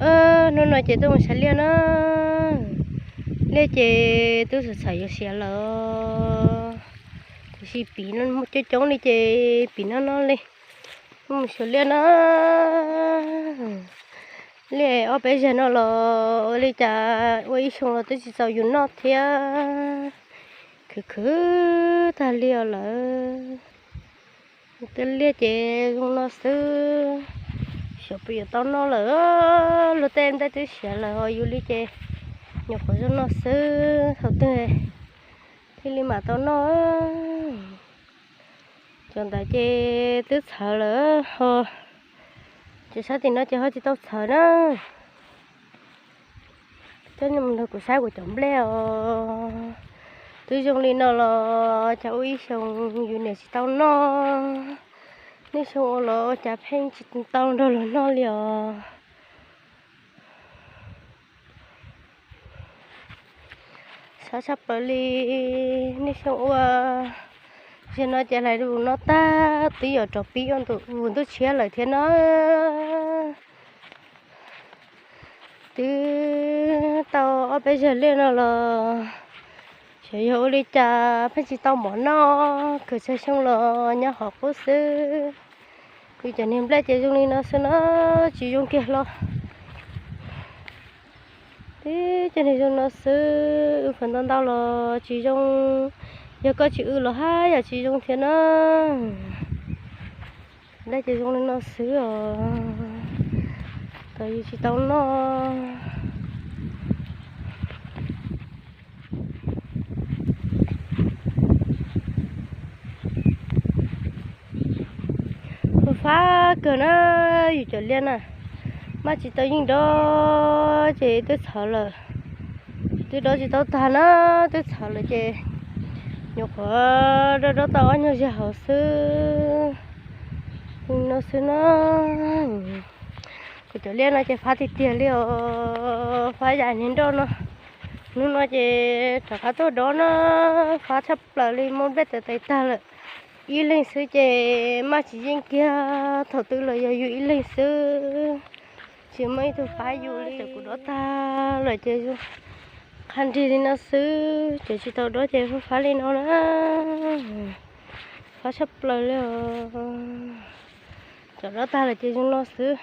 Hnub no ces tuaj mus saib liaj na. Liaj ces twb txawm txawm yuav siav lawm, tiam sis pim coob coob li ces pim no no li. Tuaj mus xyuas liaj na. Liaj ob peb zag no los ua li cas ua ib xyoo los twb tsis txaus yus noj thiab. Khwv khwv tag li os lawm. Tej liaj ces zoo no xwb, xyov puas yuav tau noj lawm. Luag tej nplej twb siav lawm ho yus li ces nyuam qhuav zoo no xwb, thaum twg thiaj li mam tau noj. Cov ntawd ces twb txhawv lawm ho, ces sab tim no ces ho tsis tau txhawv na. Coj nej mus nrog kuv saib kuv cov nplej os. Twb zoo li no los cas ua ib xyoo yus niam tsis tau noj, nej xyoo ua los cas pheej tsis tau nrog luag noj li os. Sab tshaj plaws li, nej xyoo ua, zaum no ces hlais lus no tag twb yuav rov pib ua ntu, ntuj tshiab lawm thiab no. Twb tau ob peb zag liaj no los xyov yog ua li cas pheej tsis tau mov noj, kawg tsawg xyoo los nyob hauv qub xwb. Yus cov niag nplej ces zoo li no xwb na, tsis zoo kiag hlo. Tib cov niag zoo no xwb, wb feem ntau ntau los tsis zoo, yog koj tsis wb los haj yam tsis zoo thiab na. Nplej ces zoo li no xwb os, kom yus tsis tau noj. Fab fab kawg na, yus cov liaj na, maj tsis tau yeej dob ces twb txhawv lawm. Twb dob tsis tau tag na, twb txhawv lawm ces nyuam qhuav dob dob tau ob nyuag zag hauv xwb. No xwb na, kuv cov liaj no ces fab tiag tiag li os, fab yam niag nroj no. Hnub no ces rov qab tuaj dob na, fab tshaj plaws li, muab nplej tais tais tag lawm. Ib leeg xwb ces maj tsis yeej kiag, thaum twg los yog yus ib leeg xwb, tsis muaj ib tug pab yus li. Cov kuv dob tag lawm ces zoo qhov nrig li no xwb, cov tsis tau dob ces fab fab li no na. Fab tshaj plaws li os. Cov dob tag lawm ces zoo no xwb.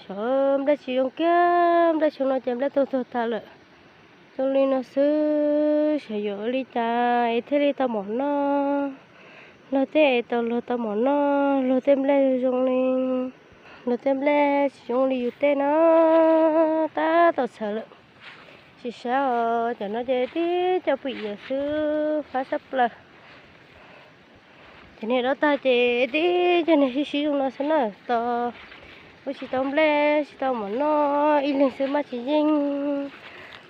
Xyov nplej tsis zoo kiag, nplej xyoo no ces nplej tuag tuag tag lawm. Zoo li no xwb, xyov yuav ua li cas es thiaj li tau mov noj. Luag tej es tau luag tau mov noj, luag tej nplej zoo li, luag tej nplej tsis zoo li yus tej na. Tab tom txhawv lawm. Tsis sab os, cov no ces tib co pwm iam xwb, fab tshaj plaws. Cov niag dob tag ces tib co niag sib sib zoo no xwb na, tos ua tsis tau nplej tsis tau mov noj, ib leeg xwb maj tsis yeej.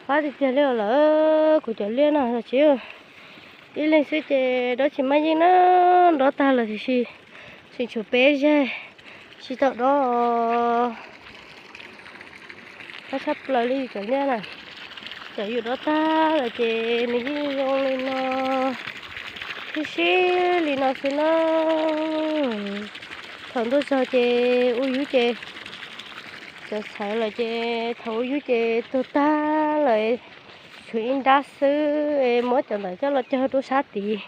Fab tiag tiag li os lawm, kuv cov liaj no los tsis, ib leeg xwb ces dob tsis maj yeej na, dob tag lawm tiam sis tseem tshuav peb zag tsis tau dob. Fab tshaj plaws li cov liaj na, cov yus dob tag lawm ces nws yeej zoo li no, sib sib li no xwb na. Thaum ntuj tsaus ces ua yub ces, cov txhawv lawm ces thaum ua yub ces tuag tag lawm, tshuav ib nrab xwb es muab cov ntawd coj los cog rau sab tid,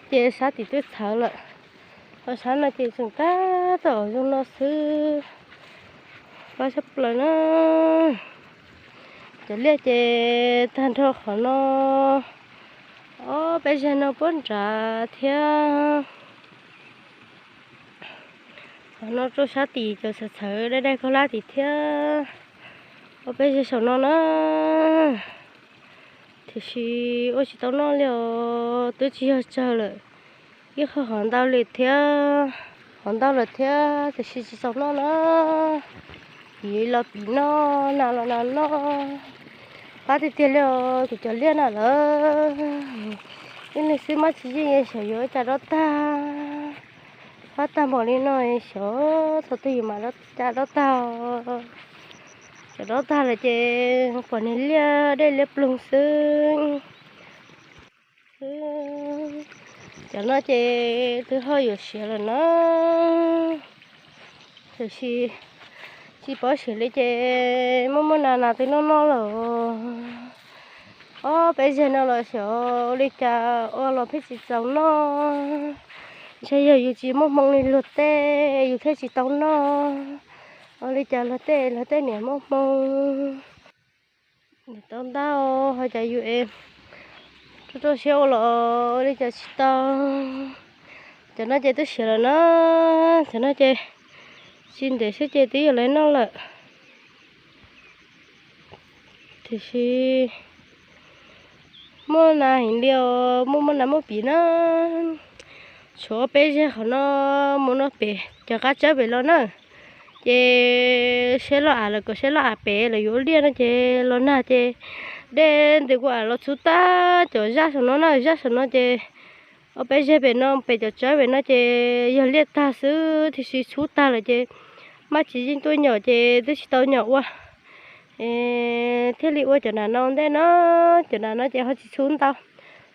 ces sab tid twb txhawv lawm. Ho sab no ces tseem tab tom zoo no xwb, fab tshaj plaws na. Cov liaj ces tag nrho qhov no, ob peb zag no puag nrad thiab. Qhov no rau sab tim cov txhawv txhawv dai dai koj lab tim thiab, ob peb zag saum no na. Tiam sis ua tsis tau noj li os, twb tsis yog tsawg lawm, ib qho hov ntau li thiab, hov ntau lawm thiab tiam sis tsis txaus noj na. Piv los piv noj, nas los nas noj. Fab tiag tiag li os kuv cov liaj na lawm. Ib leeg xwb maj tsis yeej, xyov yuav ua cas dob tag. Fab tag npaum li no, xyov thaum twg yus mam cas dob tag. Cov dob tag lawm ces pom niag liaj dej liab ploog xwb. Cov no ces twb ho yuav siav lawm na, tiam sis Tsis paub siav li ces muaj muaj nas nas twb noj noj lawm. Ob peb zeg no los xyov ua li cas ua los pheej tsis txaus noj. Ntshe yog yus tsis muaj hmoo li luag tej yus thiaj tsis tau noj. Ua li cas luag tej luag tej niam muaj hmoo. Tau ntau ho cas yus es rau rau siab ua los ua li cas tsis tau. Cov no ces twb siav lawm na, cov no ces tsis ntev xwb ces twb yuav lawv noj lawm. Tiam sis muaj nas heev li os, muaj muaj nas muaj piv na. Tshuav ob peb zeg qhov no mus no pem cov qab tsawb pem los na. Ces seb loj av lawm kom seb loj av pem lawm yuav ua liaj no ces los nag ces dej ntws kuv av los txhub tag cov zaj saum no na, zaj saum no ces ob peb zeg pem no pem cov tsawb pem no ces yog liaj tag xwb, tiam sis txhub tag lawm ces maj tsis yeej tuaj nyom ces twb tsis tau nyom ua. Thiaj li ua cov nas no ntej no, cov nas no ces ho tsis txhub ntau,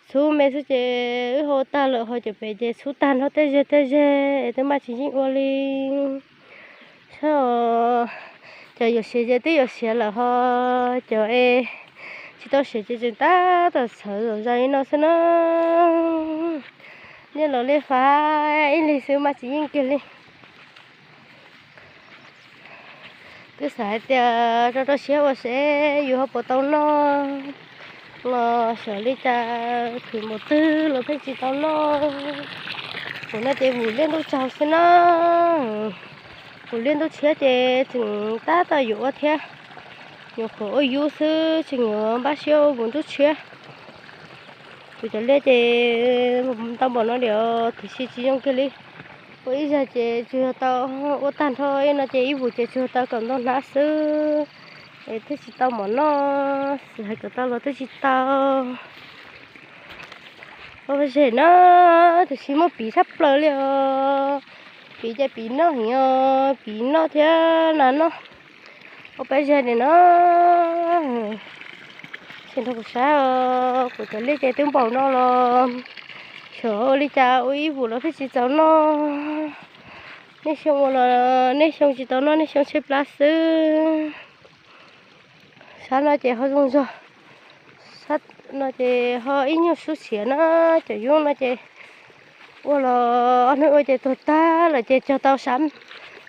txhub me xwb ces wb ho ua tag lawm ho cov pem ces txhub tag nrho tej zeg tej zeg es twb maj tsis yeej ua li. Saib os, cov yuav siav ces twb yuav siav lawm ho cov es tsis tau siav ces tseem tab tom txhawv zom zaws li no xwb na. Liaj los liaj fab ib leeg xwb maj tsis yeej kiag li. Twb xav hais tias rau rau siab ua seb yus ho puas tau noj los xyov li cas khwv npaum twg los pheej tsis tau noj. Kuv no ces vum liaj ntuj tsaug xwb na. Vum liaj ntuj tshiab ces tseem tab tom yuav ua thiab, nyuam qhuav ua yub xwb tseem yuav npaj siab ua vum ntuj tshiab. Kuv cov liaj ces ntau npaum no li tiam sis tsis zoo kiag li. Ua ib zag ces tsuas yog tau ua tag nrho no ces ib vum ces tsuas yog tau kaum ntau hnab xwb es thiaj tsis tau mov noj, xav hais kom tau los twb tsis tau. Ua zem na, tiam sis muaj piv tshaj plaws li os. Piv ces piv noj heev os, piv noj thiab nas noj. Ua peb zeg li no. Tsis nrog kuv saib os, kuv cov liaj ces twb npaum no los xyov ua li cas ua ib vum los thiaj tsis txaus noj. Nej xyoo ua los nej xyoo tsis tau noj, nej xyoo tshaib plab xwb. Sab no ces ho zoo zog, sab no ces ho ib nyuag sub siav na, cov yub no ces ua los ob hnub ua ces tuag tag lawm ces cog tau sab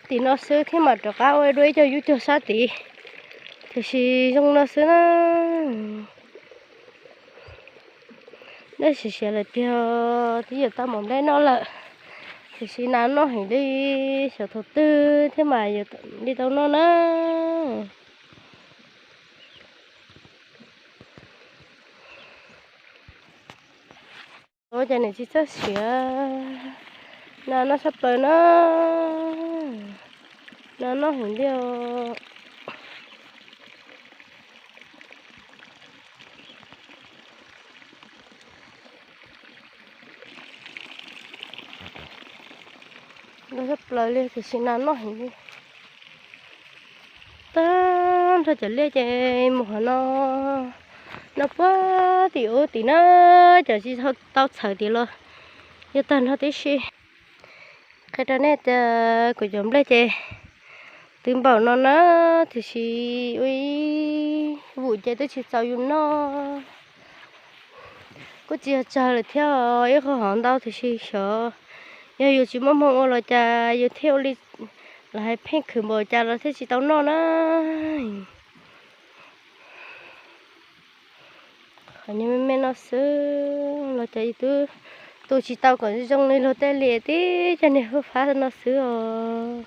tim no xwb thiab mam rov qab ua dua ib co yub cog sab tid, tiam sis zoo no xwb na. Dej siav siav lawm tiag, twb yuav tau mov nplej noj lawm, tiam sis nas noj heev li, xyov thaum twg thiaj mam yuav li tau noj na. Ua cas niam tsis txawj siav, nas noj tshaj plaws na, nas noj heev li os. Noj tshaj plaws li tiam sis nas noj heev li. Tag nrho cov liaj ces mus qhov no, no puag tim ub tim na, cov tsis tau txhawv tim los yog tag nrho tib si. Qhia rau nej tias kuv cov nplej ces twb npaum no na, tiam sis ua ib vum ces twb tsis txaus yus noj. Kuj tsis yog tsawg lawm thiab, ib qho hov ntau tiam sis xyov yog yus tsis muaj hmoo ua los cas yus thiaj ua li lawv hais pheej khwv npaum cas los thiaj tsis tau noj na. Qhov nyuag me me no xwb los cas yus twb tu tsis tau kom zoo li luag tej li tib cov niag fab no xwb os.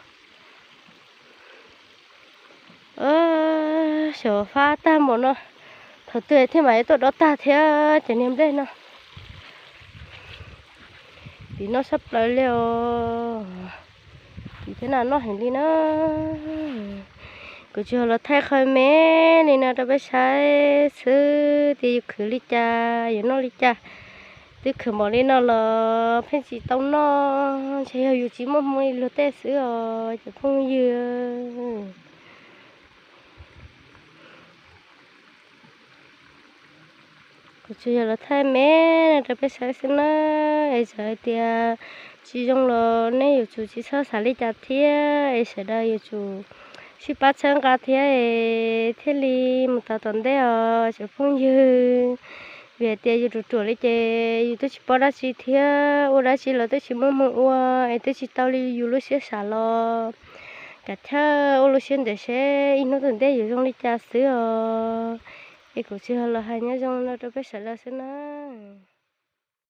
Xyov fab tag npaum no, thaum twg thiaj mam li tuaj dov tag thiab cov niag nplej no. Piv noj tshaj plaws li os. Piv thiab nas noj heev li na. Kuv tsuas los thaij qhov me li no rau peb saib xwb tias yus khwv li cas, yus noj li cas. Twb khwv npaum li no los pheej tsis tau noj, ntshe yog yus tsis muaj hmoo li luag tej xwb os cov phooj ywg. Kuv tsuas yog los thaij me rau peb saib xwb na, es txawm hais tias tsis zoo los nej yuav tsum tsis txhob xav li cas thiab, es sawv daws yuav tsum Sib pab txhawb nqa thiab es thiaj li mus tau tom ntej os cov phooj ywg. Vim hais tias yus ruam ruam li ces yus twb tsis paub dab tsi thiab ua dab tsi los twb tsis muaj hmoo ua, es twb tsis tau li yus lub siab xav los. Kav chawj ua lub siab ntev seb ib hnub tom ntej yuav zoo li cas xwb os. Es kuv tsuas los hais nyob zoo no rau peb sawv daws xwb nawb.